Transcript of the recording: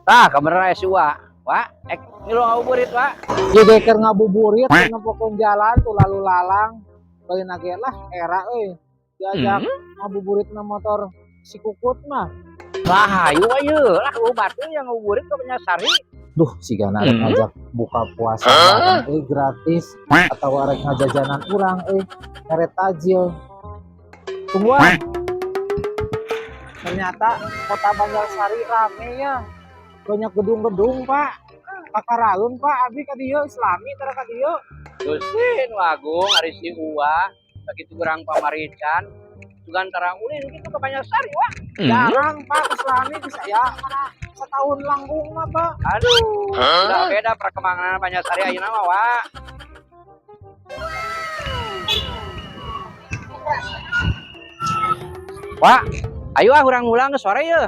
Tah, kabeneran aya si Uwa. Wa, ek ngilu ngabuburit, Wa. Ieu keur ngabuburit nempokeun jalan tuh lalu lalang. Bari ge lah era euy. Diajak ngabuburit na motor si Kukut mah. Lah, hayu ayo lah batu yang ngabuburit ke Banjarsari. Duh, sigana arek ngajak buka puasa bareng euy gratis atau arek ngajajanan urang euy mere tajil. Tungguan. Ternyata kota Banjarsari rame ya. Banyak gedung-gedung, Pak. Kakaralun, Pak, abi ka dieu Islami tara ka dieu. Gusti nu agung ari si Uwa sakitu urang pamarican sugan tara ulin kitu ke Banjarsari, Wa. Jarang, Pak, Islami bisa ya mana setahun langkung mah, Pak. Aduh, udah beda perkembangan Banjarsari ayeuna mah, Wa. Wa, ayo ah urang ulang ke sore ye.